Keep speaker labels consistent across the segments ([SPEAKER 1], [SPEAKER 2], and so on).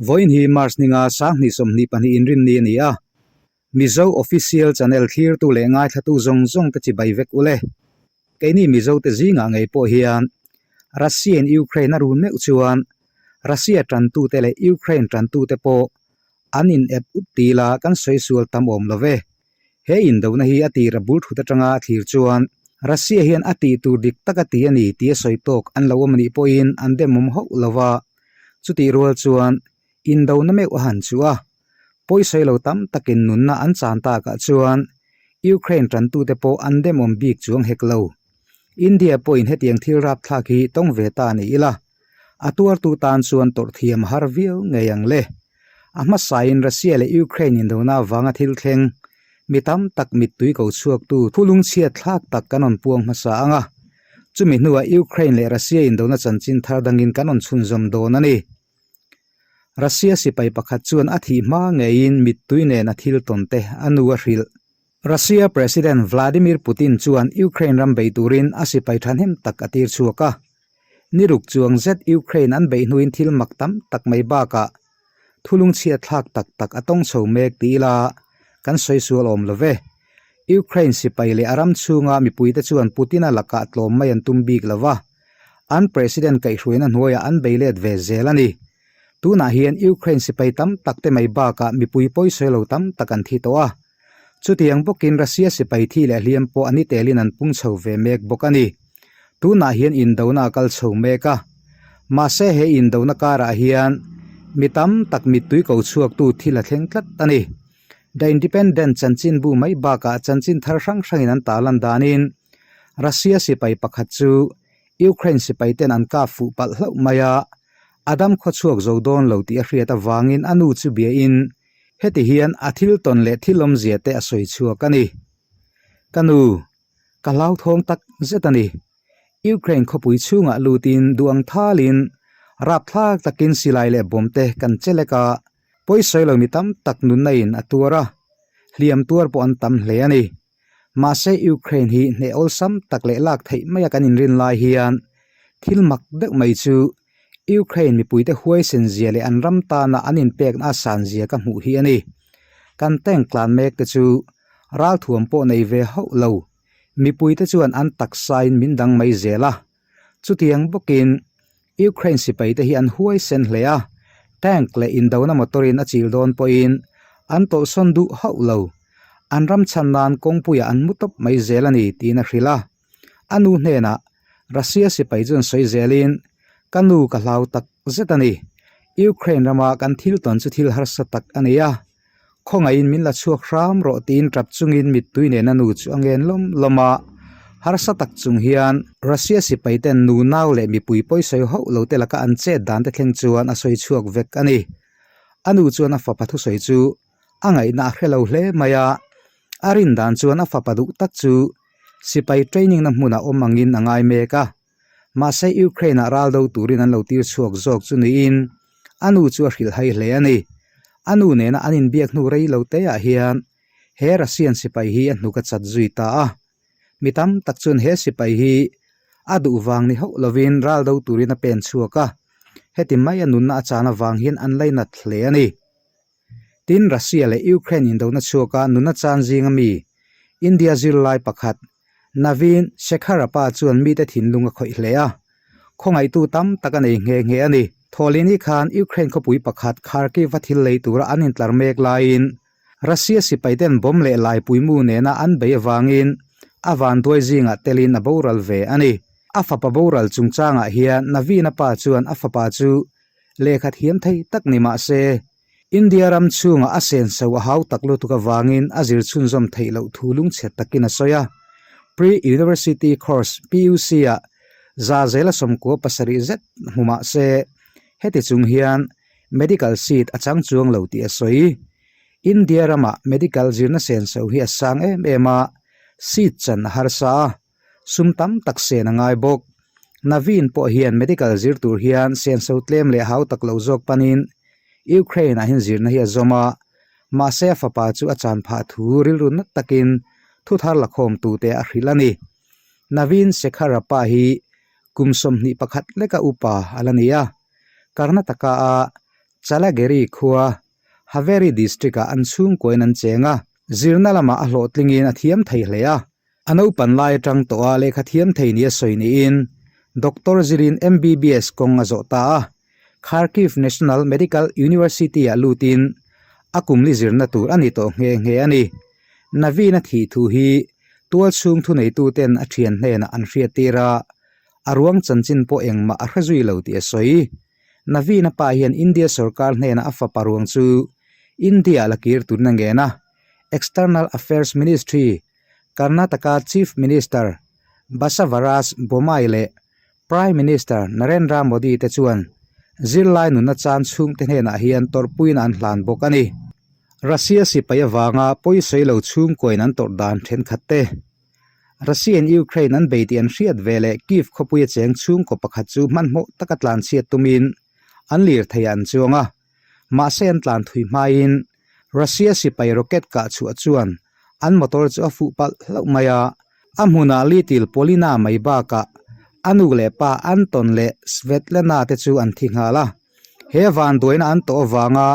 [SPEAKER 1] Vawiin hi March ninga 2022 inrinni a ni a, Mizo Official Channel thlirtu leh ngaithlatu zawng zawng te chibai vek ule. Keini Mizo te zingah ngei pawh hian Russia in Ukraine a run meuh chuan Russia tantute leh Ukraine tantute pawh an in ep ut ti la kan sawi sual tam awm lo ve. He indona hi a tira bul thut atanga a thlir chuan Russia hian a tih tur dik tak a ti a ni tih a sawi tawk an lo awm anih pawhin an demawm hauh lo va, chutih rual chuan indona meuh a han chuh a, pawisawi lo tam takin nunna an chan takah chuan Ukraine tantute pawh an demawm bik chuang hek lo. India pawhin hetiang thil rapthlak hi tawng ve ta ni ila, a tuartu tan chuan tawrh thiam a har viau ngei ang le. A hmasain Russia leh Ukraine indona avanga thil thleng, mi tam tak mittui ko chhuaktu thulungchhiat thlak tak kan rawn puang hmasa ang a. Chumi hnuah Ukraine leh Russia indona chanchin thar dangin kan rawn chhunzawm dawn a ni. Russia sipai pakhat chuan a thih hma ngeiin mittui nen a thil tawn te a nu a hrilh. Russia President Vladimir Putin chuan Ukraine ram bei turin a sipai thahnem tak a tir chhuak a. Ni ruk chuang zet Ukraine an beih hnuin thil mak tam tak mai bakah thulungchhiat thlak tak tak a tawng chho mek ti ila kan sawi sual awm lo ve. Ukraine sipai leh a ram chhunga mipuite chuan Putin-a lakah tlawm mai an tum bik lo va, an President kaihhruaina hnuaiah an bei let ve zel a ni. Tunah hian Ukraine sipai tam tak te mai bakah mipui pawisawi lo tam tak an thi tawh a. Chutiang bawkin Russia sipai thi leh hliam pawh a ni telin an pung chho ve mek bawk a ni. Tunah hian indona a kal chho mek a. Mahse he indona karah hian mi tam tak mittui ko chhuaktu thil a thleng tlat a ni. The Independent chanchinbu mai bakah chanchin thar hrang hrangin an tarlan danin Russia sipai pakhat chu Ukraine sipai ten an kap fuh palh hlauh mai a, a dam khawchhuak zo dawn lo tih a hriat avangin a nu chu biain Heti hian a thil tawn leh thil awmzia te a sawi chhuak a ni. Ka nu, ka hlauthawng tak zet a ni. Ukraine khawpui chhungah lutin duang thalin rapthlak takin silai leh bawm te kan che lek a, pawisawi lo mi tam tak nunna in a tuar a, hliam tuar pawh an tam hle a ni. Mahse Ukraine hi hneh awlsam tak leh lak theih maia kan inrin lai hian thil mak deuh mai chu Ukraine mipuite huaisen zia leh an ram tana an inpekna a san zia ka hmuh hi a ni. Kan tank tlan mek te chu ralthuam pawh nei ve hauh lo. Mipuite chuan an taksain min dang mai zel a. Chutiang bawkin Ukraine sipaite hi an huaisen hle a, tank leh indona motor-in a chil dawn pawhin an tawlhsawn duh hauh lo. An ram chhan nan kawngpuiah an mu tawp mai zel a ni tiin a hrilh a. A nu hnenah Russia sipai chuan sawi zelin, Ka nu ka hlau tak zet a ni. Ukraine rama kan thil tawn chu thil harsa tak a ni a. Khawngaihin min la chhuak hram rawh tiin tap chungin mittui nen a nu chu a ngen lawm lawm a. Harsa tak chung hian Russia sipai ten nu nau leh mipui pawisawi hauh lo te laka an chet dan te thleng chuan a sawi chhuak vek a ni. A nu chuan a fapa thusawi chu a ngaihna a hre lo hle mai a. A rin dan chuan a fapa duh tak chu Sipai training na hmunah awm angin a ngai mek a, mahse Ukraine-ah ral do turin an lo tir chhuak zawk chu niin a nu chu a hrilh hai hle a ni. A nu nena an inbiak hnu rei lo teah hian he Russian sipai hi a hnuk a chat zui ta a. Mi tam tak chuan he sipai hi a duh vang ni hauh lovin ral do turin a pen chhuak a, heti mai a nunna a chan avang hian an lainat hle a ni. Tin, Russia leh Ukraine indona chhuaka nuna chan zinga mi, India zirlai pakhat, Naveen Shekharappa chuan mite thinlung a khawih hle a. Khawngaihtu tam tak a nei nghe nghe a ni. Thawhlini khan Ukraine khawpui pakhat Kharkiv-a thil lei tura an intlar mek laiin Russia sipaiten bomb leh laipuimu nena an bei avangin a vanduai zingah telin a boral ve a ni. A fapa boral chungchangah hian Naveen-a pa chuan a fapa chu Lehkha thiam thei tak ni mah se, India ram chhungah a senso a hau tak lutuk avangin a zir chhunzawm theih loh thu lungchhe takin a sawi a. Pre-University Course, PUC, ah za zela 17 zet hmu mah se, heti chung hian medical seat a chang chuang lo tih a sawi. India ramah medical zirna senso hi a sang em em a, seat chan a harsa a. Sum tam tak sen a ngai bawk. Naveen pawh hian medical zir tur hian senso tlem leh hau tak lo zawk panin Ukraine ah hian zirna hi a zawm a, mahse a fapa chu a chan phah thu rilru nat takin thu thar la khawm tute a hrilh a ni. Naveen Shekhar-a pa hi kum 21 leka upa a la ni a, Karnataka a. Chalageri khua, Haveri District-ah an chhungkuain an cheng a, zirna lamah a hlawhtlingin a thiam thei hle a. A naupan lai atang tawh a lehkha thiam thei nia sawi niin Doctor zirin MBBS kawng a zawh ta a. Kharkiv National Medical University-ah lutin a kumli zirna tur a ni tawh nghe nghe a ni. Naveen-a thih thu hi tual chhung thuneituten a thian hnenah an hriattir a, a ruang chanchin pawh engmah a hre zui lo tih a sawi. Naveen-a pa hian India sorkar hnenah a fapa ruang chu India-ah la kir turin a ngen a, External Affairs Ministry, Karnataka Chief Minister Basavaraj Bommai leh Prime Minister Narendra Modi te chuan zirlai nunna chan chhungte hnenah hian tawrhpuina an hlan bawk a ni. Russia sipai avanga pawisawi lo chhungkuain an tawrh dan thenkhat te. Russia-in Ukraine an bei tih an hriat ve leh Kyiv khawpuia cheng chhungkaw pakhat chu hmanhmawh taka tlanchhiat tumin an lirtheiah an chuang a, mahse an tlan thui hmain Russia sipai rocket kah chhuah chuan an motor chu a fuh palh hlauh mai a, a hmunah Little Polina mai bakah a nu leh pa Anton leh Svetlana te chu an thi nghal a. He vanduaina an tawh avanga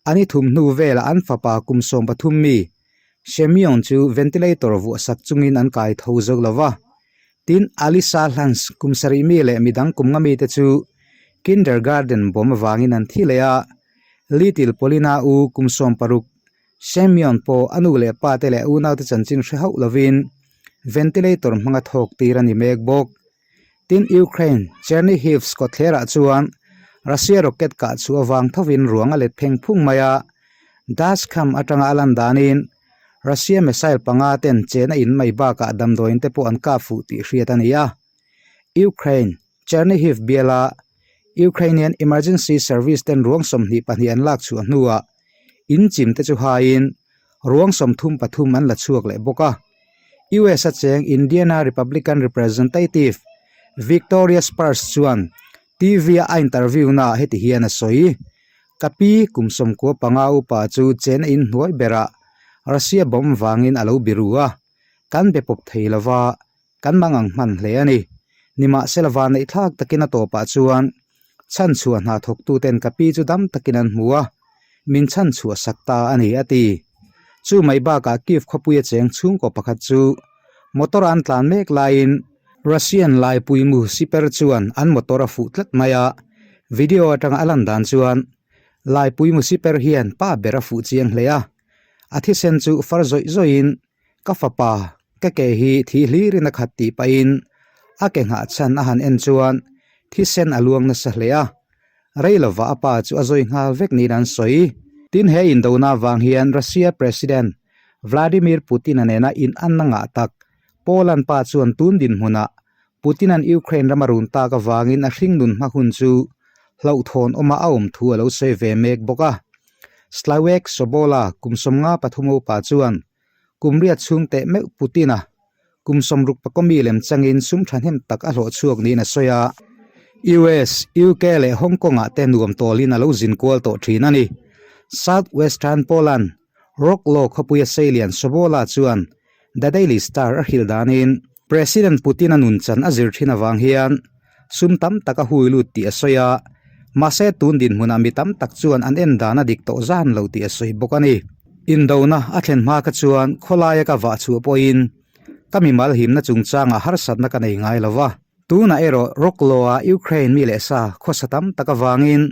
[SPEAKER 1] an i thum hnu velah an fapa kum 13 mi Semyon chu ventilator vuah sak chungin an kai tho zo lo va. Tin, Alisa Hlans kum sarih mi leh midang kum nga mite chu kindergarten bawm avangin an thi leh a, Little Polina u kum 16 Semyon pawh a nu leh pa te leh unaute chanchin hre hauh lovin ventilator hmanga thawk tir a ni mek bawk. Tin, Ukraine Chernihiv kawtthlerah chuan Russia rocket kah chu avang thovin ruang a let pheng phung mai a, Dashcam atanga a lan danin Russia missile panga ten chena in mai bakah damdawiin te pawh an kap fuh tih hriat a ni a. Ukraine Chernihiv biala Ukrainian Emergency Service ten ruang 22 an lak chhuah hnuah in chim te chu haiin ruang 33 an la chhuak leh bawk a. US a cheng Indiana Republican Representative Victoria Spurs chuan TV a a interview naah heti hian a sawi, Ka pi kum 95 upa chu chena in hnuai berah Russia bomb vangin a lo biru a, kan be pawp thei lova, kan mangang hman hle a ni. Nimahsela vanneih thlak takin a tawpah chuan chhanchhuah hna thawktuten ka pi chu dam takin an hmu a, min chhanchhuah sak ta a ni, a ti. Chu mai bakah Kyiv khawpuia cheng chhungkaw pakhat chu motor an tlan mek laiin Russian laipui mu siper chuan an motor a fuh tlat mai a, video atanga a lan dan chuan laipui mu siper hian pa ber a fuh chiang hle a, a thisen chu far zawih zawihin Ka fapa, ka ke hi thi hlirin a khat tih pahin a ke nghah chhan a han en chuan thisen a luang nasa hle a, rei lova a pa chu a zawi nghal vek niin an sawi. Tin, he indona avang hian Russia President Vladimir Putin-a nena inanna ngah tak Poland pa chuan tun dinhmunah Putin-a'n Ukraine ram a run tak avangin a hringnun hma hun chu hlauhthawn awma a awm thu a lo sawi ve mek bawk a. Slawek Sobola kum 53 upa chuan kum riat chhung teh meuh Putin-a kum 60 pakawmi lem changin sum thahnem tak a hlawh chhuak niin a sawi a. US, UK leh Hong Kong-ah te nuam tawlin a lo zin kual tawh thin a ni. South Western Poland, Wroclaw khawpuia seilian Sobola chuan The Daily Star a hrilh danin President Putin-a nun chan a zir thin avang hian sum tam tak a hui lut tih a sawi a, mahse tun dinhmunah mi tam tak chuan an en dan a dik tawh zan lo tih a sawi bawk a ni. Indona a thlen hma kha chuan khawlaia ka vah chhuah pawhin ka mimal himna chungchangah harsatna ka nei ngai lo va, tunah erawh Wroclaw-a Ukraine mi leh sa khawsa tam tak avangin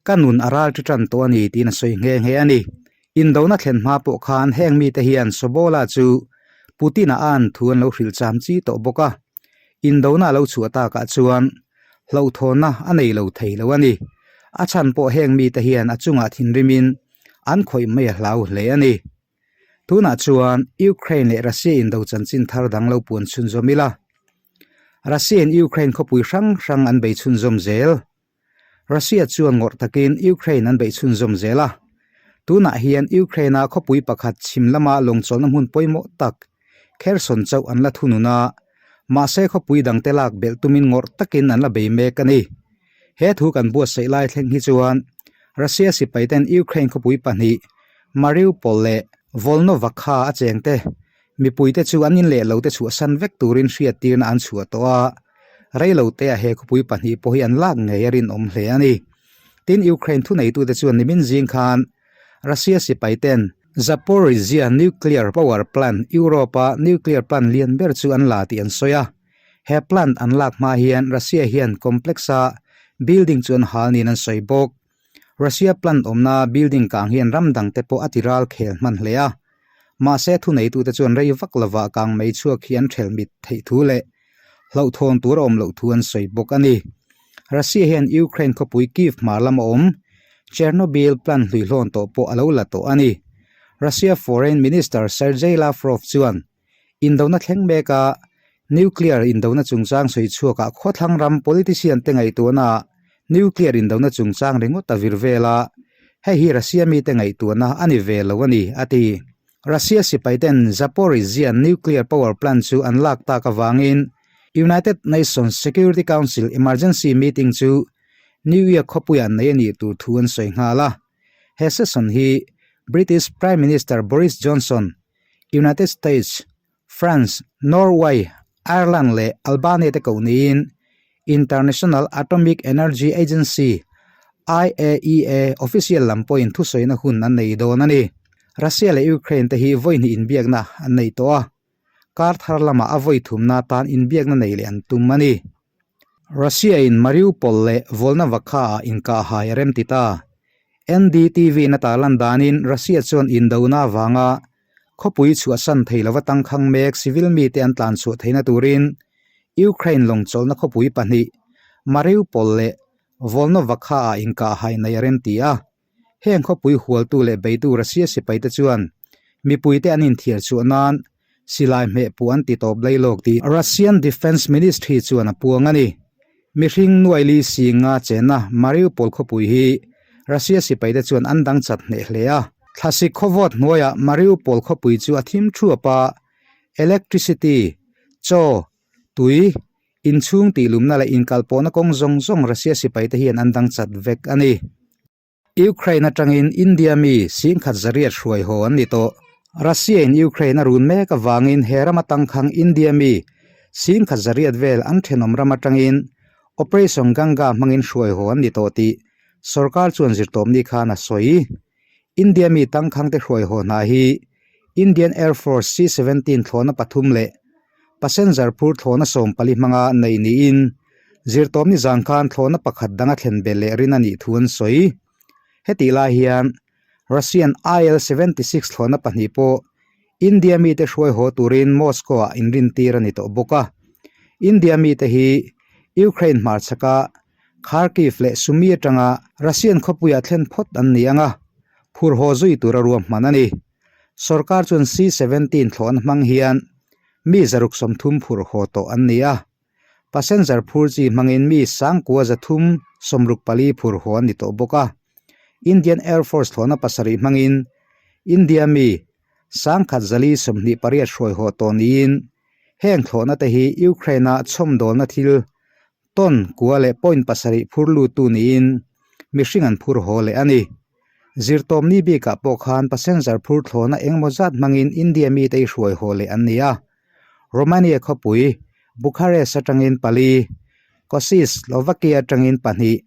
[SPEAKER 1] ka nun a ral ṭi ṭan tawh a ni tiin a sawi nghe nghe a ni. Indona thlen hma pawh khan heng mite hian Sobola chu Putin-a an thu an lo hrilh cham chi tawh bawk a, indona a lo chhuah takah chuan hlauhthawnna a nei lo thei lo a ni. A chhan pawh heng mite hian a chungah thinrimin an khawih mai a hlau hle a ni. Tunah chuan Ukraine leh Russia indo chanchin thar dang lo puan chhunzawm ila. Russia-in Ukraine khawpui hrang hrang an bei chhunzawm zel. Russia chuan ngawrh takin Ukraine an beih chhunzawm zel a. Tunah hian Ukraine-a khawpui pakhat chhim lama lawngchawlhna hmun pawimawh tak Kherson chauh an la thunun a, mahse khawpui dangte lak belh tumin ngawrh takin an la bei mek a ni. He thu kan buatsaih lai thleng hi chuan Russia sipaiten Ukraine khawpui pahnih Mariupol leh Volnovakha a chengte mipuite chu an inleh lote chhuahsan vek turin hriattirna an chhuah tawh a. Reilotea he khawpui pahnih pawh hi an lak ngei a rinawm hle a ni. Tin, Ukraine thuneitute chuan nimin zing khan Russia sipai ten Zaporizhzhia nuclear power plant, Europe-a nuclear plant lian ber chu an la tih an sawi a. He plant an lak hma hian Russia hian complex-a building chu an hal niin an sawi bawk. Russia plant awmna building kang hian ram dangte pawh a ti ral khel hman hle a. Mahse thuneitute chuan rei vak lovah kang mei chhuak hi an ṭhelh mit theih thu leh hlauhthawn tur a awm loh thu an sawi bawk a ni. Russia hian Ukraine khawpui Kyiv hmar lama awm Chernobyl plant hluihlawn tawh pawh a lo la tawh a ni. Russia Foreign Minister Sergei Lavrov chuan indona thleng meka nuclear indona chungchang sawi chhuakah khawthlang ram politician te ngaihtuahnaah nuclear indona chungchang ringawt a vir vel a, hei hi Russia mite ngaihtuahna a ni ve lo a ni, a ti. Russia sipai ten Zaporizhzhia nuclear power plant chu an lak tak avangin United Nations Security Council emergency meeting chu New York khawpuiah nei a nih tur thu an sawi nghal a. He session hi British Prime Minister Boris Johnson, United States, France, Norway, Ireland leh Albania te koh niin International Atomic Energy Agency, IAEA, official lam pawhin thusawina hun an nei dawn a ni. Russia leh Ukraine te hi vawi hnih inbiakna an nei tawh a, kar thar lamah a vawi thumna atan inbiakna nei leh an tum a ni. Russia-in Mariupol leh Volnovakha-ah inkahhai a remti ta. NDTV-in a tarlan danin Russia chuan indona avanga Khawpui chhuahsan thei lova tangkhang mek civil mite an tlan chhuah theihna turin Ukraine lawng chawlhna khawpui pahnih Mariupol leh Volnovakha-ah inkahhai nei a remti a. Heng khawpui hualtu leh beitu Russia sipaite chuan mipuite an inthiar chhuah nan silai hmehpuh an ti tawp lailawk tih Russian Defence Ministry chuan a puang a ni. Mihring nuaili singa chenna Mariupol khawpui hi Russia sipaite chuan an dang chat hneh hle a. Thlasik khawvawt hnuaiah Mariupol khawpui chu a thim thuap a, electricity, chaw, tui, inchhung tihlumna leh inkalpawhna kawng zawng zawng Russia sipaite hian an dang chat vek a ni. Ukraine atangin India mi singkhat zariat hruai haw an ni tawh. Russia-in Ukraine a run mek avangin he ram atangkhang India mi singkhat zariat vel an thenawm ram atangin Operation Ganga hmangin hruai haw an ni tawh tih sorkar chuan zirtawpni khan a sawi. India mi tangkhangte hruai haw hna hi Indian Air Force C-17 thlawhna pathum leh passenger phur thlawhna 14 hmanga neih niin Zirtawpni zan khan thlawhna pakhat dang a thlen belh leh rin a nih thu an sawi. Hetih lai hian Russian IL-76 thlawhna pahnih pawh India mite hruai haw turin Moscow-ah inrintir a ni tawh bawk a. India mite hi Ukraine hmarchhaka Kharkiv leh Sumy atanga Russian khawpuiah thlen phawt an ni ang a, phur haw zui tura ruahman a ni. Sorkar chuan C-17 thlawhna hmang hian mi zaruk 30 phur haw tawh an ni a. Passenger phur chi hmangin mi sangkua 364 phur haw an ni tawh bawk a. Indian Air Force thlawhna pasarih hmangin India mi 1128 hruai haw tawh niin heng thlawhna te hi Ukraine-a chhawmdawlna thil ton kua leh point pasarih phur luttu niin mihring an phur haw leh a ni. Zirtawmni bikah pawh khan passenger phur thlawhna engemaw zat hmangin India mite i hruai haw leh an ni a. Romania khawpui Bucharest atangin pali, Kosice, Slovakia atangin pahnih,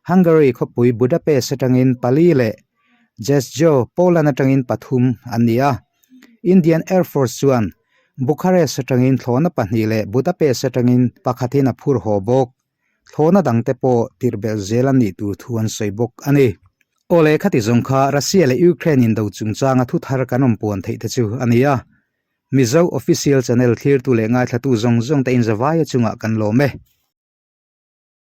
[SPEAKER 1] Hungary khawpui Budapest atangin pali leh Rzeszów, Poland atangin pathum an ni a. Indian Air Force chuan Bucharest atangin thlawhna pahnih leh Budapest atangin pakhatin a phur haw bawk. Thlawhna dangte pawh tirh belh zel an nih tur thu an sawi bawk a ni. Awle khati zawng kha Russia leh Ukraine indo chungchanga thu thar kan awm puan theih te chu a ni a. Mizo Official Channel thlirtu leh ngaithlatu zawng zawng te inzavaia chungah kan lawm e.